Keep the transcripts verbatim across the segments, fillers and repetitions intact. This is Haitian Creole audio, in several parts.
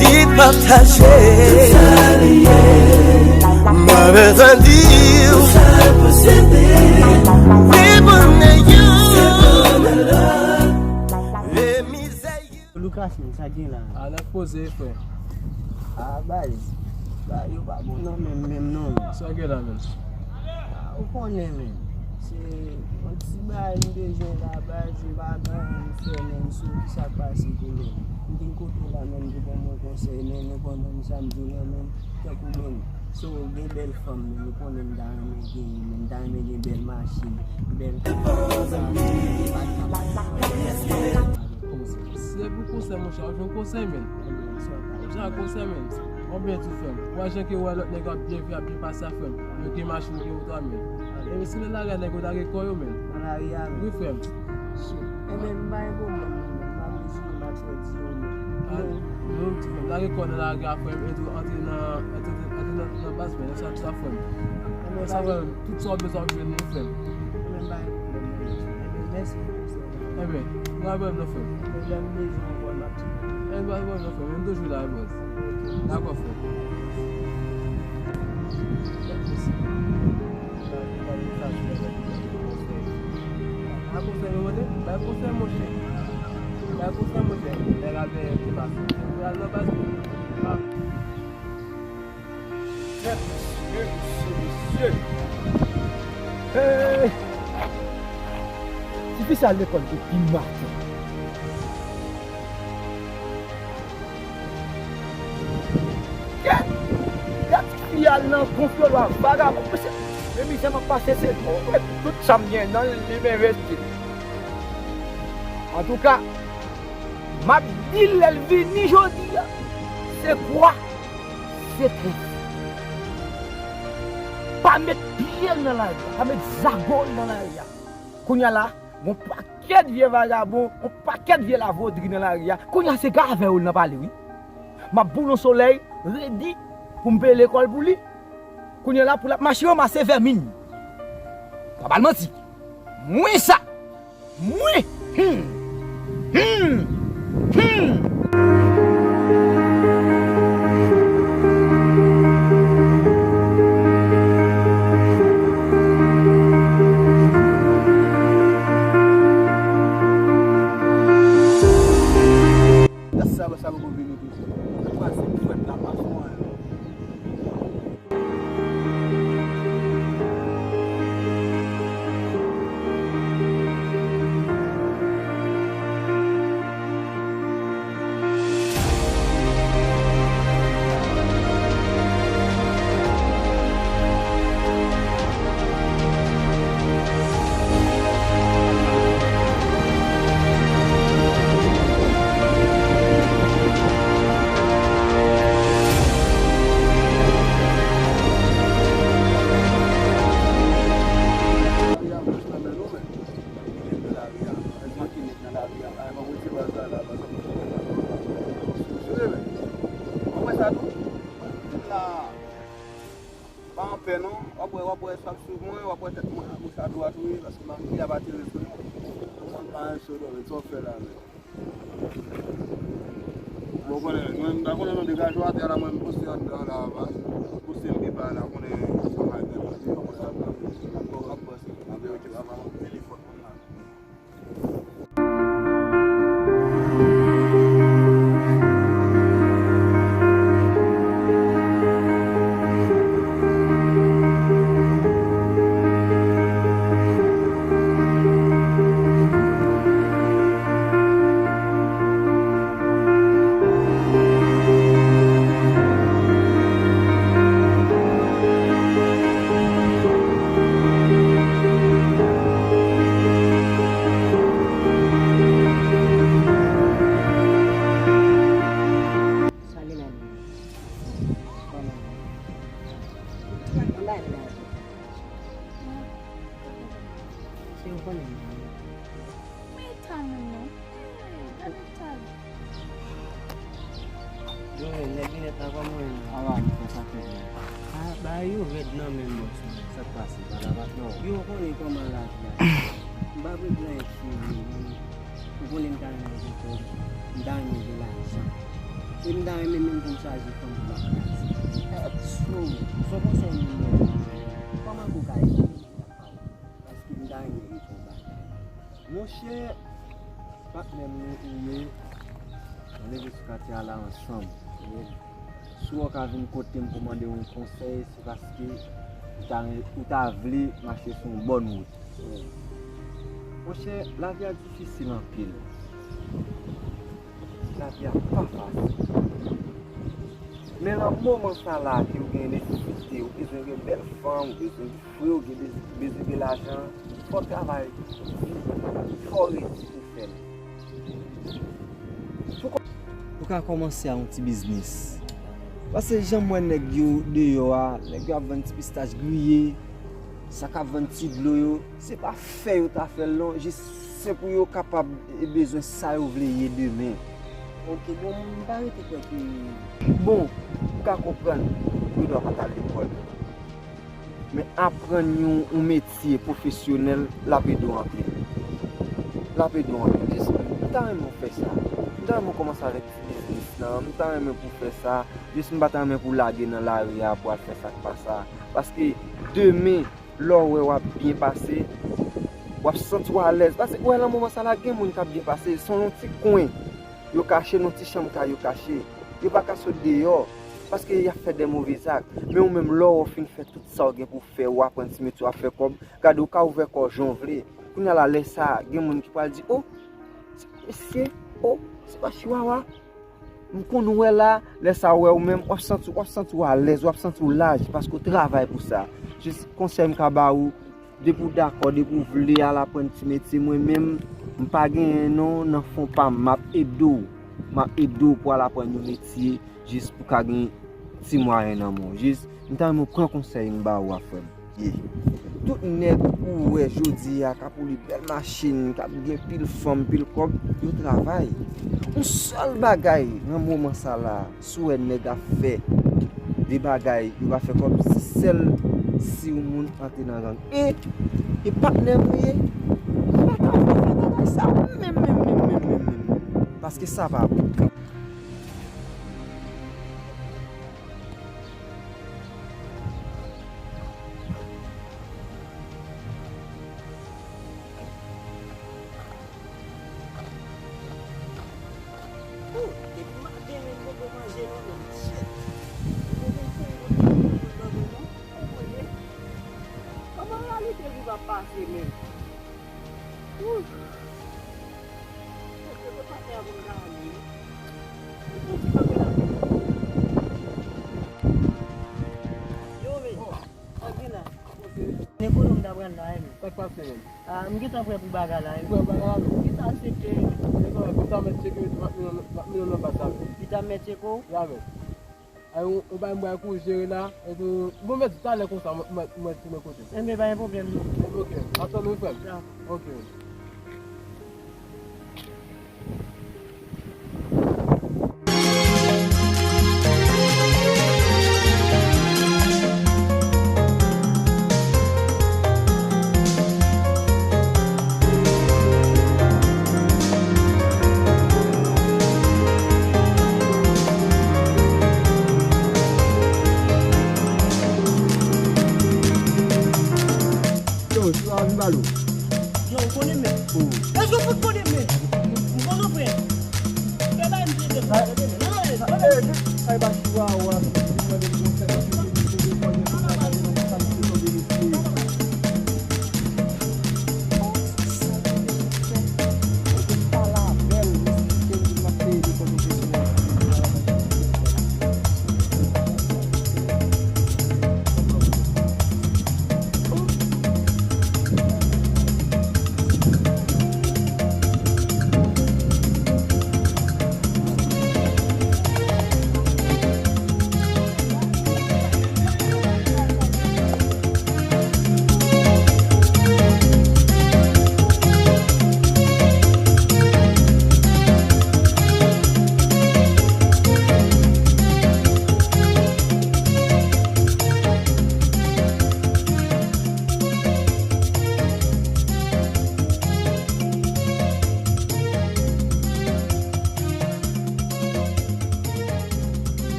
Li pataje. Mwen bezwen di w. Li bonè yo. E mizè yo. Lucas, men, sa gen la? A, n ap poze, frè. A, baz. Bagay yo pa bon nan menm, menm non. Sa gen la menm? A, ou konnen menm. Se yon ti bagay m bezwen la, baz, m pa gen anyen m fè menm sou ki sa k pase koulè. M vin kote w la menm pou ban mwen konsèy, men nou konnen sa m di w la menm, tankou menm. So, gen bèl fanm, men nou konnen m ta renmen gen, men m ta renmen gen bèl machin, bèl. Se pou konsèy, monchè, w ap jwenn konsèy, men. Ou jwenn konsèy, men. Ou byen tou, frè m. Ou wè jan ke ou wè lòt nèg yo ap byen viv, ap byen pase a, frè m. Yo gen machin, yo gen oto a, men. Ebyen, si nan lari a, nèg yo lage kò yo, men. Nan lari a, men. Wi, frè m. Shit. Ebyen, m pa gen pwoblèm, non, men. M ap rezone, m ap fè di yo, men. A, non, ti frè m. Lage kò nan lari a, frè m. E tou, antre nan, antre, antre nan, nan baz, men. Sa, sa, frè m. Sa, frè m. Tout sa w bezwen, w ap jwenn li, frè m. Ebyen, m pa gen pwoblèm, non, men. Ebyen, mèsi pou konsèy la. Ebyen, pa gen pwoblèm non, frè m. Ebyen, lè m bezwen ankò, m ap tcheke. Ebyen, pa gen pwoblèm non, frè m. M toujou la, bòs. Dakò, frè m. Bay konsèy, mande. Bay konsèy, monchè. Bay konsèy, monchè. Nèg ap veye ki pase. Ou al nan baz pou. Mesye, mesye, mesye. Hey! Tifi sa al lekòl depi maten. Gad, gad tifi a nan konfyolo a vagabon. Mesye, men mizè m ap pase se mwen tout sa m gen nan li m envesti. Antouka, m ap di l lè l vini jodi a, se kwa? Se trèf. Pa met pye l nan lari a, pa met zago l nan lari a. Kounye a la, gon pakèt vye vagabon, gon pakèt vye lavodri nan lari a. Kounye a se gade avè yo l nan pale wi. M ap boule yon solèy, redi, pou m peye lekòl pou li. Kounye a la, pou l ap mache ranmase vèmin. Pa ba l manti. Mwen sa. Mwen! Hmm! Hmm! Hmm! Sa, sa poko vini toujou. Sa pase fwèt la, pa fon anyen. Pa anpè non, w ap wè, w ap wè s ap swiv mwen, w ap wè tèt mwen a goch a dwat wi, paske m ap di a pa tere sou li. Mwen pa yon sou dòmi, sa w fè la menm? Bon, konnen, mwen m pa konnen non, degaje w atè la, mwen m poste anndan la, pa poste m pi ba la, konnen sa pa gen nan di yo, konsa m ap, ap, ap, ap, ap, ap, ap, ap, ap, ap, ap, ap, ap, ap, ap, ap, Sali, Mami. Kòman? Anba vila tou. Se ou konnen, Mami. Men eta moun nan. Hey, gade eta l. Yo, men, nèg linèt la, kòman w ye menm? Anba, m fè sa fèt, men. A, bagay yo rèd nan men m, bòs, men. Sa k pase? Pa la vat non. Yo, w konnen kòman lavi a. M pa vle pran èk sou li, men. M Gon lè m ta renmen gen kòb, m ta renmen gen lajan. E m ta renmen menm pou m chaje fanm pou m ap kraze. So, so konsèy moun mwen, kòman pou w ka ede m? Paske m ta renmen ede w bagay. Monchè, patnè m ou ye, nou leve sou katye a la ansanm. Si w ka vin kote m pou mande yon konsèy, se paske ou ta, ou ta vle mache sou yon bòn wout. Monchè, lavi a difisil anpil. Lavi a pa fasil. Men nan moman sa la ke w gen nesesite, ou bezwen gen bèl fanm, ou bezwen gen fre, ou gen bez-, bezwen gen lajan, fò w travay di, fò w redi pou fè l. Ou ka kòmanse a yon ti biznis. Paske jan m wè nèg yo deyò a, nèg yo ap vann ti pistach griye, sa k ap vann ti dlo yo, se pa fè yo ta fè l non, jis se pou yo kapab e bezwen sa yo vle ye demen. Ok, bon, m pa rete kwè ke... Bon, ou ka konprann, yo dwa pa t al lekòl. Men aprann yon, yon metye pwofesyonèl, l ap ede w anpil. L ap ede w anpil. Jis, m ta renmen w fè sa. M ta renmen w kòmanse avèk ti biznis lan. M ta renmen pou w fè sa. Jis, m pa ta renmen pou w lage nan lari a pou w al fè sa k pa sa. Paske demen, lè w wè w ap byen pase, w ap santi w alèz. Paske w wè nan moman sa la, gen moun k ap byen pase. Se yon ti kwen yo kache, nan ti chanm kay yo kache. Yo pa ka sot deyò. Paske y ap fè de move zak. Men ou menm, lè w fin fè tout sa w gen pou w fè, w aprann ti metye, w ap fè kòb, gade, ou ka ouvè kò w jan w vle. Kounye a la, lè sa a, gen moun ki pral di, "O, se pa mesye, o, se pa chiwawa." M konn wè la, lè sa w wè ou menm, w ap santi, w ap santi w alèz, w ap santi w laj, paske w travay pou sa. Jis konsèy m ka ba ou, depi w dakò, depi w vle al aprann ti metye, mwen menm, m pa genyen non, nan fon pa m, m ap ede w. M ap ede w pou w al aprann yon metye, jis pou w ka gen ti mwayen nan men w. Jis, m ta renmen w pran konsèy m ba ou a, frè m. Ye. Tout nèg ou wè jodi a k ap woule bèl machin, k ap gen pil fanm, pil kòb, yo travay. Yon sèl bagay nan moman sa la, si w wè nèg ap fè de bagay, yo pa fè kòb, se sèl si yon moun antre nan gang. E, e patnè m ou ye, ou pa ka fè bagay sa, menm, menm, menm, menm, menm, menm. Paske sa pa bon. Ooh, depi maten menm m poko manje non menm. Shit. M poko fè yon ti moun nan men non. Ou konnen. Kòman reyalite jou ap pase menm? Ooh. Yo, men, Sabrina, ekonomi ta pral la, men. Sa k pase, men? Ah, m gentan prè pou bagay la, men. Prè pou bagay la, men? Wi, sa se ke. Li ta mèt tcheke tou, vat milyon, vat milyon nan bas la, men. Li ta mèt tcheke w? Ya, men. Ay, ou, ou bay m bwa kou jere la, epi, bon, mèt di talè konsa, mwen, mwen, mwen tounen kote. Enben, pa gen pwoblèm, non. Ok, atann wi, frè m. Dakò. Ok. Yo, si w a vin ba l ou. Yo, ou konnen men. Èske w fout konnen men? M konnen frè. Fè bay m plezi frè. Alèz, alèz. Ay, ba chiwawa, mwen menm, mwen fè nan figi, mwen fè nan figi, mwen fè nan figi, mwen fè nan figi.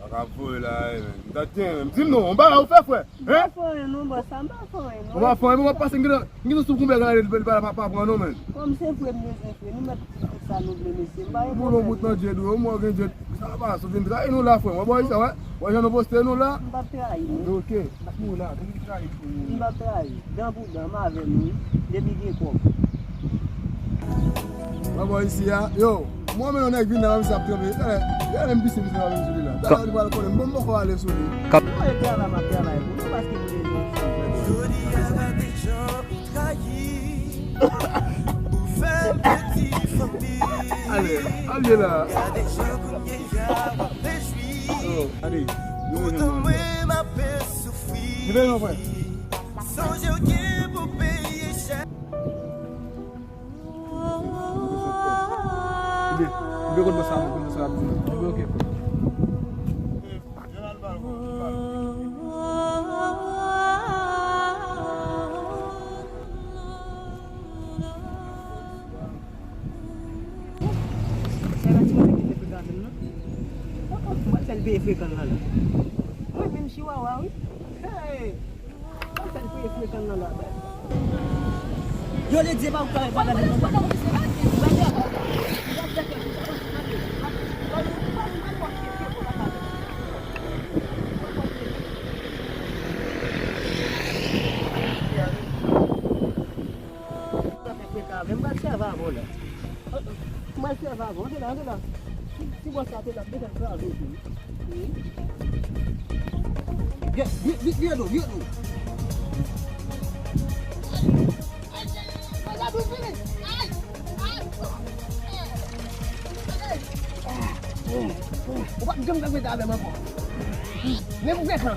Sa ka voye la, eh, men. M ta t gen, men. Di m non, yon bagay ou fè, frè. Hein? M pa fè anyen non, bòs, sa m pa fè anyen non. Ou pa fè anyen, men w ap pase, m gen, m gen sou konbyen gade l pa, pa, pa pran non, men. Kòm se vre m bezwen fè, nou mèt di tout sa nou vle, mesye. M pa gen pwoblèm. Boulon bout nan djed ou, mwen gen djed. Sa va, sou vin trayi nou la, frè. Wè bò sa, wè. Wè jan nou poste nou la. M p ap trayi nou. Ok. Nou la, nou trayi pou nou. M p ap trayi. Dan pou dan, m avè nou wi. Depi gen kòb. Wè bò isi a. Yo, mwen menm yon nèg vin la, mwen se ap tranble. Talè, talè m pise, pise pa vin sou li la. Talè li pral konnen m, bon, m poko ale sou li. Kap- Mwen travay, m ap travay pou nou paske m bezwen fanm. Jodi a gade jan ou trayi. Ou fè pèdi fanmi. Ale, ale la. Gade jan kounye a w ap rejwi. Oh, ale. Poutan mwen m ape soufri. Sonje w gen pou peye chè. Oke, oke, kot bòs la, kot bòs la ap di. Oke, oke. Mwen menm chiwawa wi. Hey! Yo, Ledye pa ou kare pa gade nou. M pral sèvi avè w la. M pral sèvi avè w. Antre la, antre la. Ti, ti bòs la te la, m te fè l kraze tou. Byen, byen, byen, byen dlo, byen dlo. Ou pa t janm fè sa avè m ankò. Men pou fè sa.